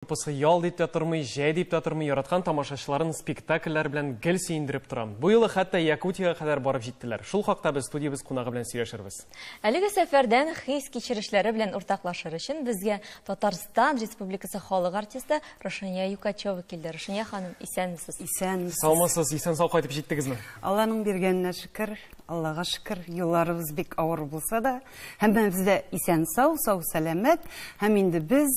Труппасы ял дип тә тормый, җәй дип тә тормый, яраткан тамашачыларын спектакльләр белән гел сөендереп тора. Бу юлы хәтта Якутиягә кадәр барып җиттеләр. Шул хакта без студиябез кунагы белән сөйләшербез. Әлеге сәфәрдән хис-кичерешләре белән уртаклашыр өчен безгә Татарстан Республикасы халык артисты Рушания Юкачева килде. Рушания ханым, исәнмесез. Исәнмесез. Саумысыз, исән-сау кайтып җиттегезме? Алланың биргәненә шөкер, Аллага шөкер, юлларыбыз бик авыр булса да, һәммәбез дә исән-сау, сау-сәламәт. Һәм инде без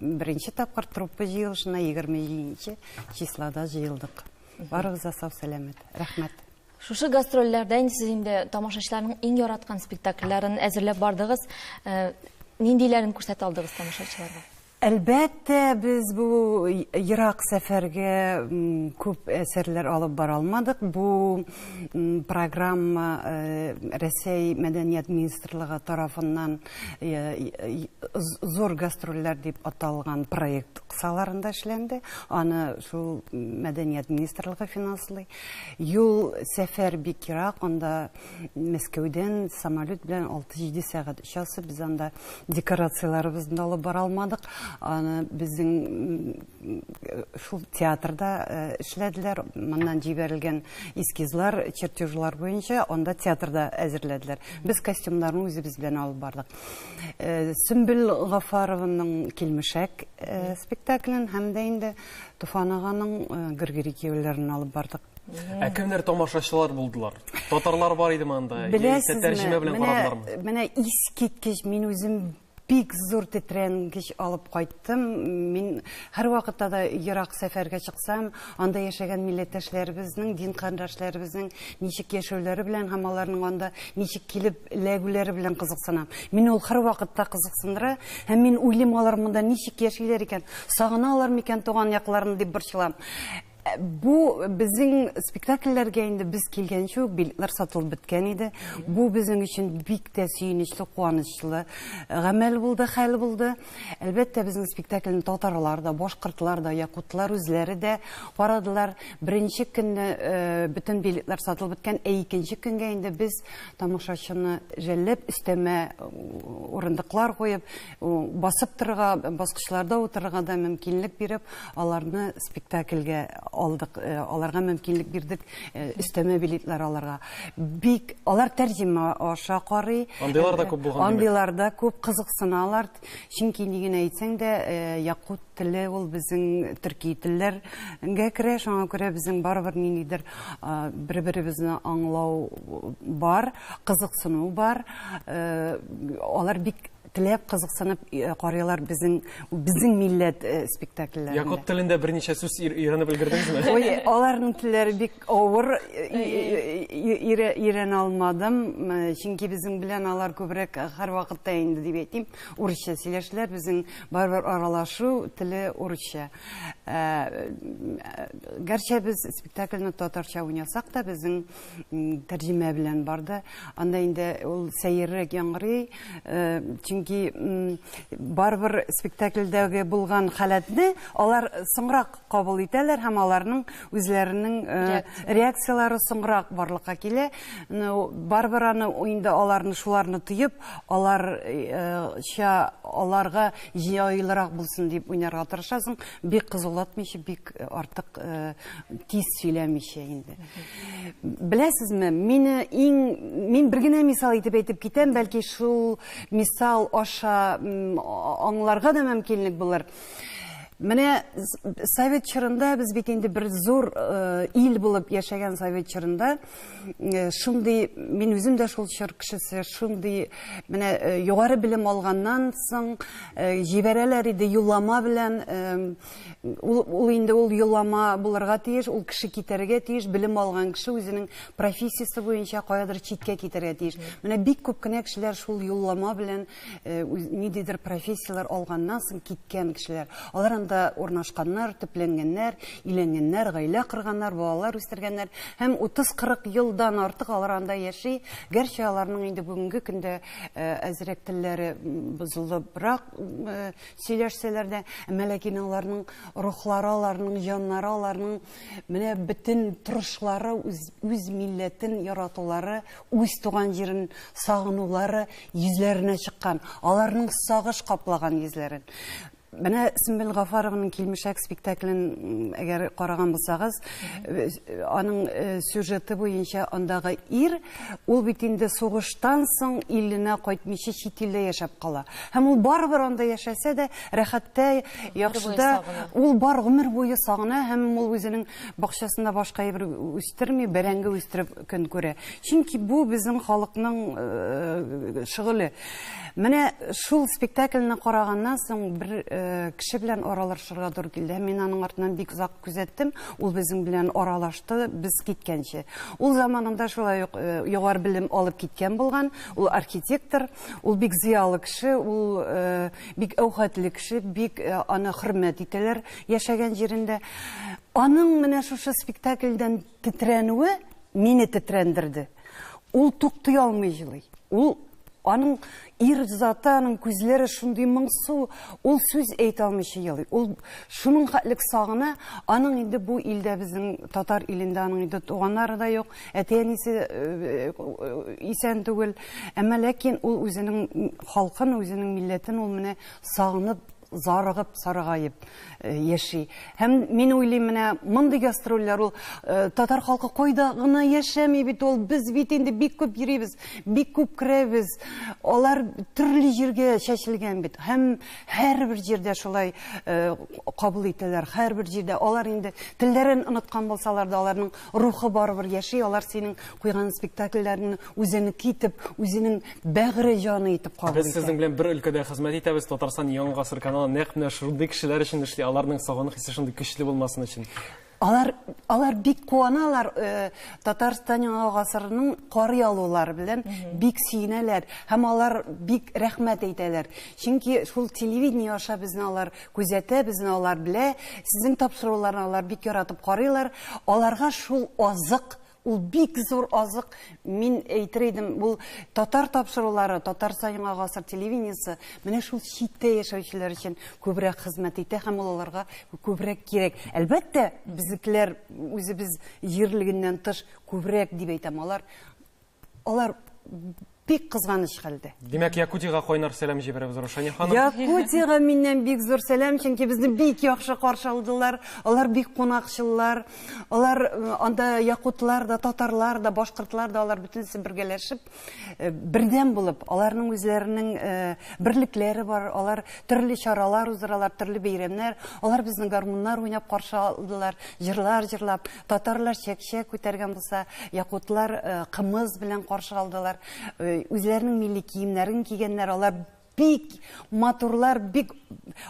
беренче тапкыр труппа җыелышына 27 числода җыелдык. Барыбыз да сау-сәламәт. Рәхмәт. Шушы гастрольләрдә инде сез инде тамашачыларның иң яраткан спектакльләрен әзерләп бардыгыз. Ниндиләрен күрсәтә алдыгыз тамашачыларга? Әлбәттә, без бу ерак сәфәргә күп әсәрләр алып бара алмадык. Бу программа Рәсәй мәдәният министрлыгы тарафыннан зур гастрольләр дип аталган проект кысаларында эшләнде. Аны шул мәдәният министрлыгы финанслый. Юл сәфәр бик ерак, анда Мәскәүдән самолет белән 6-7 сәгать очасы. Без анда декорацияләребезне дә алып бара алмадык. Аны безнең шул театрда эшләделәр. Моннан җибәрелгән эскизлар, чертежлар буенча анда театрда әзерләделәр. Без костюмнарны үзебез белән алып бардык. Сөмбел Гафарованың Килмешәк спектаклен һәм дә инде Туфан аганың Гөргери кияүләрен алып бардык. Ә кемнәр тамашачылар булдылар? Татарлар бар идеме анда? Яисә тәрҗемә белән карадылармы? Менә искиткеч, мин үзем бик зур тетрәнгеч алып кайттым. Мин һәрвакытта да ерак сәфәргә чыксам, анда яшәгән милләттәшләребезнең, дин кардәшләребезнең ничек яшәүләре белән һәм аларның анда ничек килеп эләгүләре белән кызыксынам. Мин ул һәрвакытта кызыксындыра һәм мин уйлыйм, алар монда ничек яшиләр икән, сагыналар микән туган якларын дип борчылам. Бу безнең спектакльләргә инде без килгәнче үк билетлар сатылып беткән иде. Бу безнең өчен бик тә сөенечле, куанычлы гамәл булды, хәл булды. Әлбәттә, безнең спектакльне татарлар да, башкортлар да, якутлар үзләре дә карадылар. Беренче көнне бөтен билетлар сатылып беткән, ә икенче көнгә инде без тамашачыны жәлләп, өстәмә урындыклар куеп, басып торырга, баскычларда утырырга да мөмкинлек биреп, аларны спектакльгә алдык, аларга мөмкинлек бирдек өстәмә билетлар алырга. Бик алар тәрҗемә аша карый. Андыйлар да күп булган. Андыйлар да күп кызыксыналар. Чөнки ни генә әйтсәң дә, якут теле ул безнең төрки телләргә керә, шуңа күрә безнең барыбер ниндидер бер-беребезне аңлау бар, кызыксыну бар. Алар бик теләп, кызыксынып карыйлар безнең безнең милләт спектакльләрен. Якут телендә берничә сүз өйрәнеп өлгердегезме? Ой, аларның телләре бик авыр, өйрәнә алмадым, чөнки безнең белән алар күбрәк һәрвакытта инде дип әйтим, урысча сөйләшәләр, безнең барыбер аралашу теле урысча. Гәрчә без спектакльне татарча уйнасак та, безнең тәрҗемә белән барды. Анда инде ул сәеррәк яңгырый, чөнки барыбер спектакльдәге булган халәтне алар соңрак кабул итәләр һәм аларның үзләренең реакцияләре соңрак барлыкка килә. Барыбер аны инде аларны шуларны тоеп, аларча аларга җайлырак булсын дип уйнарга тырышасың, бик кызулатмыйча, бик артык тиз сөйләмичә инде. Беләсезме, мине иң мин бер генә мисал итеп әйтеп китәм, бәлки шул мисал аша аңларга да мөмкинлек булыр. Менә совет чорында без бит инде бер зур ил булып яшәгән совет чорында шундый мин үзем дә шул чор кешесе, шундый менә югары белем алганнан соң җибәрәләр иде юллама белән. Ул, ул инде ул юллама булырга тиеш, ул кеше китәргә тиеш, белем алган кеше үзенең профессиясе буенча каядыр читкә китәргә тиеш. Менә бик күп кенә кешеләр шул юллама белән ниндидер профессияләр алганнан соң киткән кешеләр. Алар анда урнашканнар, төпләнгәннәр, өйләнгәннәр, гаилә корганнар, балалар үстергәннәр һәм 30-40 елдан артык алар анда яши. Гәрчә аларның инде бүгенге көндә әзрәк телләре бозылыбрак сөйләшсәләр дә, әмма ләкин аларның рухлары, аларның җаннары, аларның менә бөтен торышлары, үз, үз милләтен яратулары, үз туган җирен сагынулары йөзләренә чыккан. Аларның сагыш каплаган йөзләрен. Менә Сөмбел Гафарованың Килмешәк спектаклен әгәр караган булсагыз, аның сюжеты буенча андагы ир, ул бит инде сугыштан соң иленә кайтмыйча чит илдә яшәп кала. Һәм ул барыбер анда яшәсә дә, рәхәттә, яхшыда, ул бар гомер буе сагына һәм ул үзенең бакчасында башка әйбер үстерми, бәрәңге үстереп көн күрә. Чөнки бу безнең халыкның шөгыле. Менә шул спектакльне караганнан соң бер кеше белән аралашырга туры килде. Мин аның артыннан бик озак күзәттем. Ул безнең белән аралашты, без киткәнче. Ул заманында шулай ук югары белем алып киткән булган. Ул архитектор, ул бик зыялы кеше, ул бик әүхәтле кеше, бик аны хөрмәт итәләр яшәгән җирендә. Аның менә шушы спектакльдән тетрәнүе мине тетрәндерде. Ул туктый алмый җылый. Ул аның ир заты, аның күзләре шундый моңсу, ул сүз әйтә алмыйча елый. Ул шуның хәтлек сагына, аның инде бу илдә, безнең татар илендә аның инде туганнары да юк, әти-әнисе исән түгел. Әмма ләкин ул үзенең халкын, үзенең милләтен ул менә сагынып, зарыгып, саргаеп яши. Һәм мин уйлыйм, менә мондый гастрольләр ул татар халкы кайда гына яшәми бит ул, без бит инде бик күп йөрибез, бик күп керәбез. Алар төрле җиргә чәчелгән бит. Һәм һәрбер җирдә шулай кабул итәләр, һәрбер җирдә. Алар инде телләрен оныткан булсалар да, аларның рухы барыбер яши, алар синең куйган спектакльләрне үзенеке итеп, үзенең бәгыре җаны итеп кабул итә. Без сезнең белән бер өлкәдә хезмәт итәбез. Татарстан Яңа гасыр каналы нәкъ менә шундый кешеләр өчен эшли, аларның сагыну хисе шундый көчле булмасын өчен. Алар бик куаналар, Татарстан Яңа гасырының карый алулары белән бик сөенәләр һәм алар бик рәхмәт әйтәләр. Чөнки шул телевидение аша безне алар күзәтә, безне алар белә, сезнең тапшыруларны алар бик яратып карыйлар. Аларга шул азык, ул бик зур азык, мин әйтер идем, ул татар тапшырулары, Татарстан Яңа гасыр телевидениесе менә шул читтә яшәүчеләр өчен күбрәк хезмәт итә һәм ул аларга күбрәк кирәк. Әлбәттә, безнекеләр үзебез җирлегеннән тыш күбрәк дип әйтәм, алар бик кызганыч хәлдә. Димәк, Якутиягә кайнар сәлам җибәрәбез, Рушания ханым. Якутиягә миннән бик зур сәлам, чөнки безне бик яхшы каршы алдылар. Алар бик кунакчыллар. Алар анда якутлар да, татарлар да, башкортлар да, алар бөтенесе бергәләшеп, бердәм булып, аларның үзләренең берлекләре бар, алар төрле чаралар уздыралар, төрле бәйрәмнәр. Алар безне гармуннар уйнап каршы алдылар, җырлар җырлап, татарлар чәкчәк күтәргән булса, якутлар кымыз белән каршы алдылар. Үзләренең милли киемнәрен кигәннәр, алар бик матурлар, бик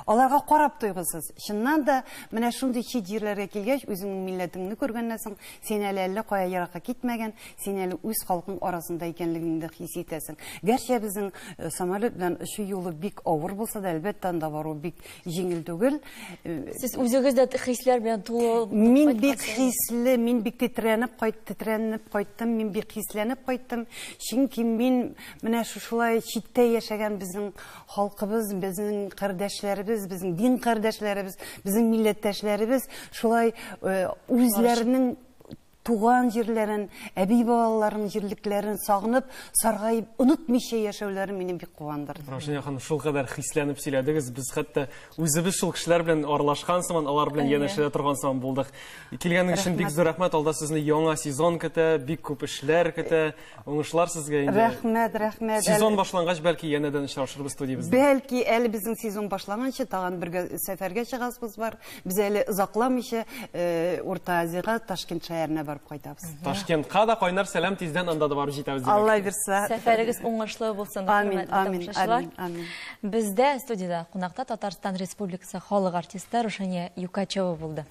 аларга карап туйгысыз. Чыннан да менә шундый чит җирләргә килгәч, үзеңнең милләтеңне күргәннән соң, син әле әллә кая еракка китмәгән, син әле үз халкың арасында икәнлегеңне хис итәсең. Гәрчә безнең самолет белән очу юлы бик авыр булса да, әлбәттә, анда бару бик җиңел түгел. Сез үзегез дә хисләр белән тулы Мин бик хисле, мин бик тетрәнеп кайттым, мин бик хисләнеп кайттым. Чөнки мин менә шушылай читтә яшәгән безнең халкыбыз, безнең кардәшләребез, безнең дин кардәшләребез, безнең милләттәшләребез шулай үзләренең туган җирләрен, әби-бабаларының җирлекләрен сагынып, саргаеп, онытмыйча яшәүләре мине бик куандырды. Рушания ханым, шул кадәр хисләнеп сөйләдегез, без хәтта үзебез шул кешеләр белән аралашкан сыман, алар белән янәшәдә торган сыман булдык. Килгәнегез өчен бик зур рәхмәт. Алда сезне яңа сезон көтә, бик күп эшләр көтә. Уңышлар сезгә инде. Рәхмәт, рәхмәт. Сезон башлангач, бәлки янәдән очрашырбыз студиябездә. Бәлки әле безнең сезон башланганчы тагын бергә сәфәргә чыгасыбыз бар. Без әле озакламыйча Урта Азиягә, Ташкент шәһәренә барып кайтабыз. Ташкентка да кайнар сәлам, тиздән анда да барып җитәбез. Алла бирсә. Сәфәрегез уңышлы булсын. Амин, амин, амин, амин. Бездә студиядә кунакта Татарстан Республикасы халык артисты Рушания Юкачева булды.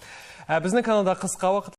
Безнең каналда кыска вакыт.